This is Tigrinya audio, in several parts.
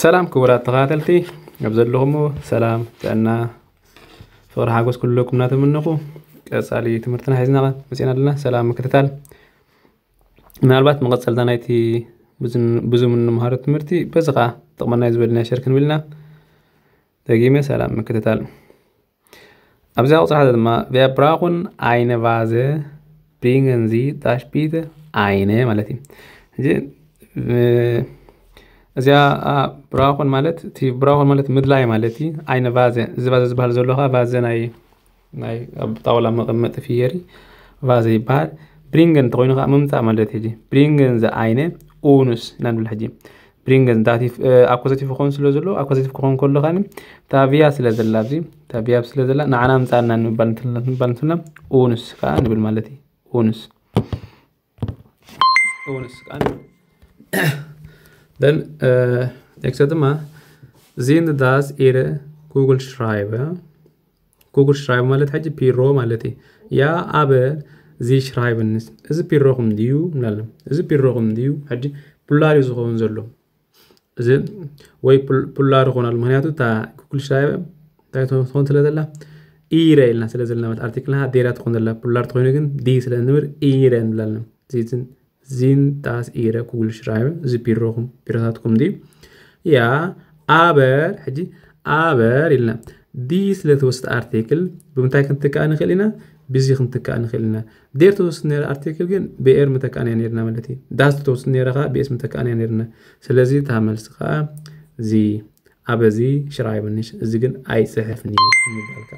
ሰላም ክቡራት ተኸታተልቲ፣ ኣብ ዘለኹሞ ሰላም፣ ጥዕና፣ ፍቕሪ፣ ሓጎስ ኩልኩም እናተመነኹ፣ ቀጻሊ ትምህርትና ሒዝና መጺና ኣለና። ሰላም ምክትታል። ምናልባት መቐጸልታ ናይቲ ብዙ ብዙ እንመሃሮ ትምህርቲ በዚ ኸኣ ጥቕመና እዩ ዝበልና ሸር ክንብል ኢና። ደጊመ ሰላም ምክትታል። ኣብዚኣ ቁጽሪ ሓደ ድማ፣ ቪያ ብራኹን ኣይነ ቫዘ ብሪንገን ዚ ዳሽ ቢተ ኣይነ ማለት እዩ። ሕጂ እዚኣ ብራኹን ማለት እቲ ብራኹን ማለት ምድላይ ማለት እዩ። ኣይነ ቫዘ፣ እዚ ቫዘ ዝበሃል ዘሎ ከዓ ቫዘ ናይ ናይ ኣብ ጣውላ መቐመጢ ፍየሪ ቫዘ ይበሃል። ብሪንገን እንተኾይኑ ከዓ ምምፃእ ማለት እዩ። ብሪንገን ዚ ኣይነ ኡኑስ ኢና ንብል። ሕጂ ብሪንገን ዳቲቭ ኣኮዛቲቭ ክኾን ስለ ዘሎ ኣኮዛቲቭ ክኾን ከሎ ከዓኒ ታቪያ ስለ ዘላ ኣብዚ ታቪያ ስለ ዘላ ንዓና ምፃና ንምባል እንተልና ኡኑስ ከዓ ንብል ማለት እዩ። ኡኑስ ኡኑስ ከዓ ንብል። Then ኔክስት ድማ ዚንድ ዳስ ኢረ ኩግል ሽራይበ ኩግል ሽራይብ ማለት ሕጂ ፒሮ ማለት እዩ። ያ ኣበ ዚ ሽራይብንስ እዚ ፒሮኹም ድዩ ንብላለን። እዚ ፒሮኹም ድዩ ሕጂ ፑላር እዩ ዝኸውን ዘሎ። እዚ ወይ ፑላር ይኾናሉ። ምክንያቱ እታ ኩግል ሽራይብ እንታይ ትኾን ስለ ዘላ ኢረ ኢልና ስለ ዘለና ማለት ኣርቲክልና ዴራ ትኾን ዘላ ፑላር ትኾይኑ ግን ዲ ስለ እንብር ኢረ ንብላለን። ዚን ዳስ ኢረ ኩግል ሽራይብ እዚ ፒሮኹም ፒሮታትኩም ድዩ? ያ ኣበር ሕጂ ኣበር ኢልና ዲ ስለ ተወስደ ኣርቲክል ብምንታይ ክንትካእ ንኽእል ኢና? ብዚ ክንትካእ ንኽእል ኢና። ዴር ተወስድ ነረ ኣርቲክል ግን ብኤር ምተካእናያ ነርና ማለት እዩ። ዳስ ተወስድ ነረ ከዓ ብኤስ ምተካእናያ ነርና። ስለዚ እታ መልሲ ከዓ ዚ ኣበዚ ሽራይብንሽ እዚ ግን ኣይፅሕፍን እዩ ይባልካ።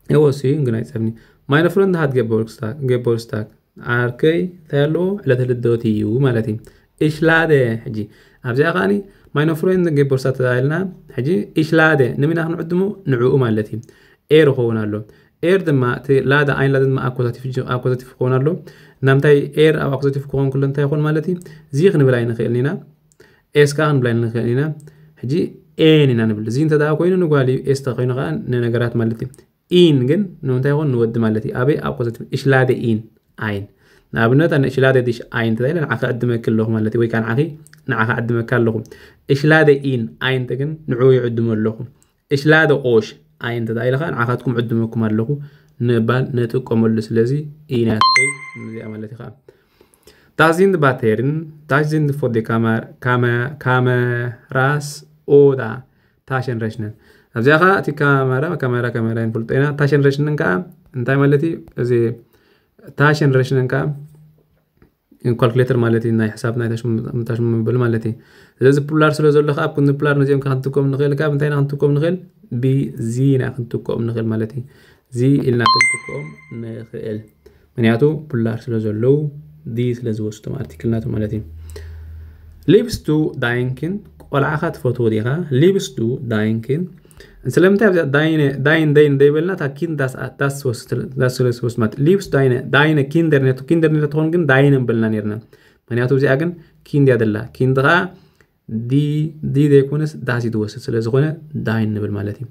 እወ እሱ ግን ኣይፀፍኒ። ማይነ ፍረንድ ሃት ገቦርስታክ ገቦርስታክ ዓርከይ እንታይ ኣለዎ ዕለተ ልደት እዩ ማለት እዩ። እሽላደ ሕጂ ኣብዚኣ ከዓኒ ማይነ ፍረንድ ገቦርስታክ ተባሂልና ሕጂ እሽላደ ንሚና ክንዕድሞ ንዕኡ ማለት እዩ። ኤር ይኸውን ኣሎ። ኤር ድማ እቲ ላደ ኣይን ላደ ድማ ኣኮዛቲቭ ጅ- ኣኮዛቲቭ ክኸውን ኣሎ። ናምታይ ኤር ኣብ ኣኮዛቲቭ ክኸውን ከሎ እንታይ ይኾን ማለት እዩ? እዚ ክንብል ኣይንኽእልን ኢና። ኤስ ከዓ ክንብል ኣይንኽእልን ኢና። ሕጂ ኤን ኢና ንብል። እዚ እንተ ደኣ ኮይኑ ንጓል እዩ፣ ኤስ እንተ ኮይኑ ከዓ ንነገራት ማለት እዩ። ኢን ግን ንምንታይ ይኾን ንወዲ ማለት እዩ። ኣበይ ኣብ ኮዘት እሽላደ ኢን ኣይን ንኣብነት ኣነ እሽላደ ዲሽ ኣይን ተባሂለ ንዓኻ ዕድመኪ ኣለኹ ማለት እዩ። ወይ ከዓ ንዓኺ ንዓኻ ዕድመካ ኣለኹ። እሽላደ ኢን ኣይን ግን ንዕኡ ይዕድሞ ኣለኹ። እሽላደ ኦሽ ኣይን ተባሂለ ከዓ ንዓኻትኩም ዕድመኩም ኣለኹ ንባል ንጥቀመሉ። ስለዚ ኢን ያትከይ እዚኣ ማለት እዩ ከዓ ዳዚንድ ባቴርን ዳዚንድ ፎር ደ ካመራስ ኦዳ ታሸን ረሽነን ኣብዚኣ ከዓ እቲ ካመራ ካመራ ካመራ ንፈልጦ ኢና። ታሸን ረሽነን ከዓ እንታይ ማለት እዩ? እዚ ታሸን ረሽነን ከዓ ካልኩሌተር ማለት እዩ። ናይ ሕሳብ ናይ ታሽሙ መበል ማለት እዩ። ስለዚ ፑላር ስለ ዘሎ ከዓ ኣብ ክንዲ ፑላር ነዚኦም ከዓ ክንትከኦም ንኽእል። ካብ እንታይ ኢና ክንትከኦም ንኽእል? ብዚ ኢና ክንትከኦም ንኽእል ማለት እዩ። ዚ ኢልና ክንትከኦም ንኽእል። ምክንያቱ ፑላር ስለ ዘለዉ ዲ ስለ ዝወስዱ ኣርቲክልናቱ ማለት እዩ። ሊብስቱ ዳይንኪን ቆልዓኻ ትፈትዎ ዲኻ? ሊብስቱ ዳይንኪን ስለምንታይ ኣብዚኣ ዳይነ ዳይን ደይን ደይበልና እታ ኪን ዳስ ዳስ ወስድ ዳስ ስለ ዝወስድ ማለት ሊብስ ዳይነ ዳይነ ኪንደር ነቱ ኪንደር ነቱ ትኾን ግን ዳይነ ምበልና ነርና። ምክንያቱ እዚኣ ግን ኪንድ እያ ደላ። ኪንድ ኸዓ ዲ ዲ ዘይኮነስ ዳስ እዩ ትወስድ ስለ ዝኾነ ዳይን ንብል ማለት እዩ።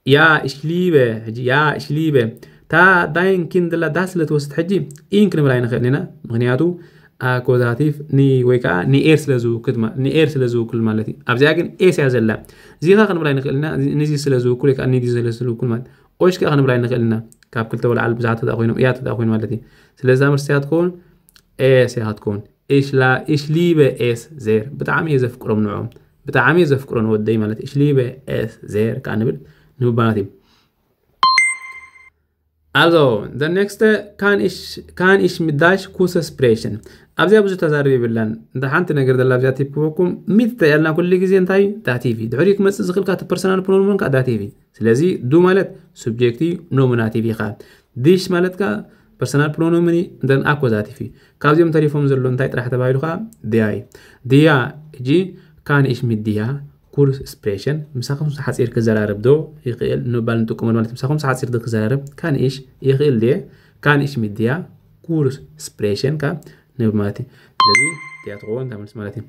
ያ እሽሊበ ሕጂ ያ እሽሊበ እታ ዳይን ኪንድ ደላ ዳስ ስለ ትወስድ ሕጂ ኢን ክንብል ኣይንኽእልን ኢና። ምክንያቱ ኣኮዛቲቭ ኒ ወይ ከዓ ንኤር ስለ ዝውክል ማ- ንኤር ስለ ዝውክል ማለት እዩ። ኣብዚኣ ግን ኤስ እያ ዘላ። እዚኻ ክንብል ኣይንኽእል ኢና። እዚ- ንዚ ስለ ዝውክል ወይ ከዓ ንዲ ስለ ዝውክል ማለት ኦሽ ከዓ ክንብል ኣይንኽእል ኢና። ካብ ክልተ ወለዓል ብዙሓት ተዳ ኮይኖም እያ ተዳ ኮይኑ ማለት እዩ። ስለዚ እዛ መልሲ እያ ትኸውን ኤስ እያ ክትከውን። ኢሽላ ኢሽሊበ ኤስ ዜር ብጣዕሚ እየ ዘፍቅሮም ንዕኦም ብጣዕሚ እየ ዘፍቅሮ ንወደይ ማለት ኢሽሊበ ኤስ ዜር ከዓ ንብል ንምባላት እዩ። Also, the next uh, kann ich kann ich mit dash ኩሰ ስፕሬሽን ኣብዚኣ ብዙ ተዛርብ የብላን። እንተ ሓንቲ ነገር ዘላ ኣብዚኣ ቲፕ ክበኩም ሚት ተያልና ኩሉ ግዜ እንታይ ዳቲቭ እዩ። ድሕሪኡ ክመፅእ ዝኽእል ካቲ ፐርሰናል ፕሮኖምን ከዓ ዳቲቭ እዩ። ስለዚ ዱ ማለት ሱብጀክት እዩ፣ ኖሚናቲቭ እዩ ከዓ ዲሽ ማለት ከዓ ፐርሰናል ፕሮኖምን እዩ፣ ደን ኣኮዛቲቭ እዩ። ካብዚኦም ተሪፎም ዘሎ እንታይ ጥራሕ ተባሂሉ ከዓ ድያ እዩ። ድያ እጂ ካን ኢሽ ሚት ድያ ኩርስ ስፕሬሽን ምሳኹም ሓፂር ክዘራረብ ዶ ይኽእል ንምባል ንጥቀመሉ ማለት እዩ። ምሳኹም ሓፂር ዶ ክዘራረብ ካን ኢሽ ይኽእል ድየ? ካን ኢሽ ሚት ድያ ኩርስ ስፕሬሽን ካብ ንብል ማለት እዩ። ስለዚ ድያ ትኸውን እታ መልሲ ማለት እዩ።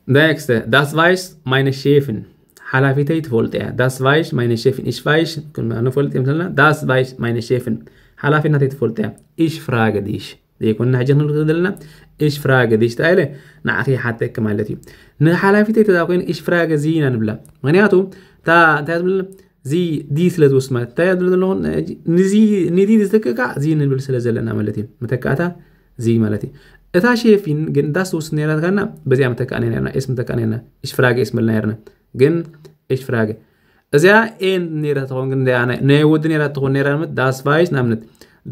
ዳይክስተ ዳስ ቫይስ ማይነ ሼፍን ሓላፊተይ ትፈልጥ እያ። ዳስ ቫይስ ማይነ ሼፍን ኢሽ ቫይስ ክንፈልጥ እዮም ዘለና። ዳስ ቫይስ ማይነ ሼፍን ሓላፊነተይ ትፈልጥ እያ። ኢሽ ፍራገ ዲሽ ዘይኮንና ሕጂ ክንብል ዘለና እሽ ፍራገ ዲሽ ተባሂለ ንዓኺ ይሓተኪ ማለት እዩ። ንሓላፊተይ ተዛ ኮይኑ እሽ ፍራገ ዚ ኢና ንብላ። ምክንያቱ እታ እንታይ ትብል ዚ ዲ ስለ ዝውስድ ማለት እንታይ ትብል ዘለኹ ንዚ ንዲ ዝተክካ ዚ ንብል ስለ ዘለና ማለት እዩ። መተካእታ ዚ ማለት እዩ። እታ ሼፊን ግን ዳስ ትውስድ ነራትካና በዚኣ መተካእና ነርና ኤስ መተካእና ነርና እሽ ፍራገ ኤስ መልና ነርና ግን እሽ ፍራገ እዚኣ ኤን ነራ ትኸውን ግን እዚኣ ናይ ናይ ወዲ ነራ ትኸውን ነራ ንብለት ዳስ ቫይሽ ንኣብነት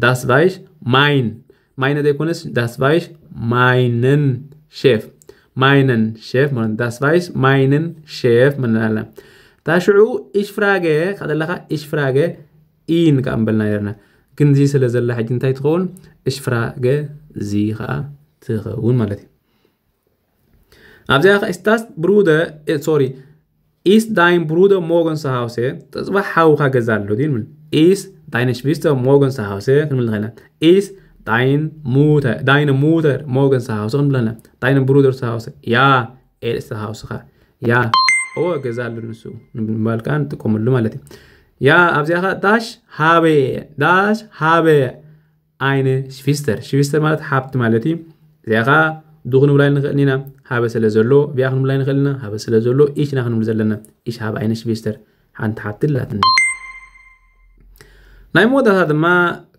ዳስ ቫይሽ ማይን ማይነ ዘይኮነስ ዳስ ቫይሽ ማይነን ሼፍ ማይነን ሼፍ ማለት ዳስ ቫይሽ ማይነን ሼፍ ምንላለ እታ ሽዑ እሽ ፍራገ ከደለኻ እሽ ፍራገ ኢን ከዓ ምበልና ነርና ግን እዚ ስለ ዘላ ሕጂ እንታይ ትኸውን እሽ ፍራገ እዚ ከዓ ትኸውን ማለት እዩ ኣብዚኣ ከዓ ስታስ ብሩደ ሶሪ ኢስ ዳይን ብሩደ ሞገን ሰሃውሴ ተፅባሕ ሓውካ ገዛ ኣሎ ዲን ምን ኢስ ዳይነ ሽቪስተ ሞገን ሰሃውሴ ክንብል ንኽእልና ኢስ ዳይን ሙተ ዳይነ ሙተር ሞገን ሰሃውሴ ክንብል ንኽእልና ዳይነ ብሩደር ሰሃውሴ ያ ኤልስ ሃውስኻ ያ እወ ገዛ ኣሎ ንሱ ንምባል ከዓ ንጥቀመሉ ማለት እዩ ያ ኣብዚኣ ከዓ ዳሽ ሃበየ ዳሽ ሃበየ ኣይነ ሽቪስተር ሽቪስተር ማለት ሓብቲ ማለት እዩ እዚኣ ከዓ ዱ ክንብላ ንኽእል ኢና ሃበ ስለ ዘሎ ቢያ ክንብላ ንኽእል ኢና ሃበ ስለ ዘሎ ኢሽና ክንብል ዘለና ኢሽ ሃበ ኣይነ ሽቪስተር ሓንቲ ሓብቲ ኣላትኒ ናይ መወዳእታ ድማ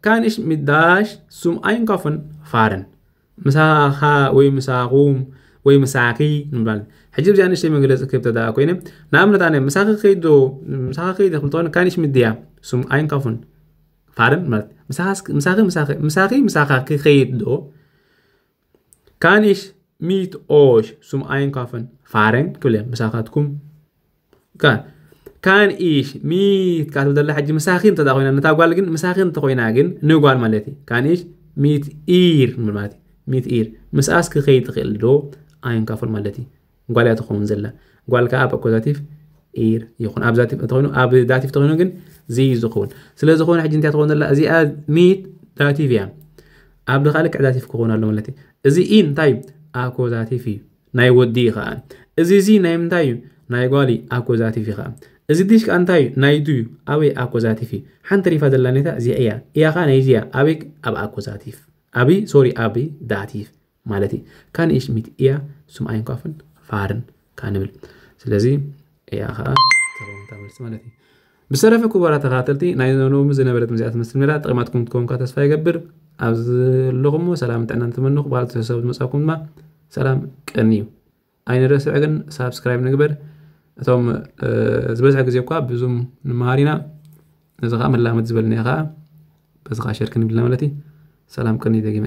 ካን እሽ ሚት ዳሽ ሱም ኣይንካፍን ፋርን ምሳኻ ወይ ምሳኹም ወይ ምሳኺ ንብላለን ሕጂ ብዚኣ ንእሽተይ መግለፂ ክህብ ተደኣ ኮይነ ንኣብነት ኣነ ምሳኺ ከይድ ዶ ምሳኺ ከይድ ክብል ተኾነ ካን እሽ ሚት ድያ ሱም ኣይንካፍን ፋርን ማለት ምሳኺ ምሳኺ ምሳኺ ምሳኺ ምሳኻ ክኸይድ ዶ ካን እሽ ሚት ኦሽ ሱም ኣይንካፍን ፋርን ክብል እየ ምሳኻትኩም ካን ካን ኢሽ ሚት ካትብል ዘላ ሕጂ ምሳኺ እንተ ኮይና ነታ ጓል ግን ምሳኺ እንተ ኮይና ግን ንጓል ማለት እዩ ካን ኢሽ ሚት ኢር ንብል ማለት እዩ ሚት ኢር ምስኣስ ክኸይድ ትኽእል ዶ ኣይንካፍል ማለት እዩ ጓል እያ ትኸውን ዘላ ጓል ከዓ ኣብ ኣኮዛቲቭ ኢር ይኹን ኣብ ዛቲቭ እንተኮይኑ ኣብ ዳቲቭ ተኮይኑ ግን ዝይ ዝኸውን ስለ ዝኾነ ሕጂ እንታይ ትኸውን ዘላ እዚኣ ሚት ዳቲቭ እያ ኣብ ድኻ ልክዕ ዳቲቭ ክኸውን ኣሎ ማለት እዩ እዚ ኢ እንታይ ኣኮዛቲቭ እዩ ናይ ወዲ እዩ ከዓ እዚ እዚ ናይ ምንታይ እዩ ናይ ጓል እዩ ኣኮዛቲቭ እዩ ከዓ እዚ ዲሽ ከዓ እንታይ እዩ ናይ ዱ እዩ ኣበይ ኣኮዛቲቭ እዩ ሓንቲ ሪፋ ዘላ ኔታ እዚኣ እያ እያ ከዓ ናይ እዚኣ ኣበይ ኣብ ኣኮዛቲቭ ኣብይ ሶሪ ኣብይ ዳቲቭ ማለት እዩ ካን ኢሽ ሚት እያ ሱም ኣይንኳፍን ፋርን ካንብል ስለዚ እያ ከዓ ተኸውንታ መልሲ ማለት እዩ ብሰረፈ ክቡራ ተኸታተልቲ ናይ ኖሚ ዝነበረት ምዚኣ ትመስል ሜዳ ጥቕማትኩም ትከውንካ ተስፋ ይገብር ኣብ ዘለኹሞ ሰላም ጥዕና ንትመንኹ በዓል ተሰብ ዝመፃኩም ድማ ሰላም ቀኒ እዩ ኣይንረስዕ ግን ሳብስክራይብ ንግበር እቶም ዝበዝሐ ግዜ እኳ ብዙም ንምሃር ኢና ነዚ ከዓ መላመድ ዝበልና ከዓ በዚ ከዓ ሸር ክንብልና ማለት እዩ ሰላም ቀኒ ደጊመ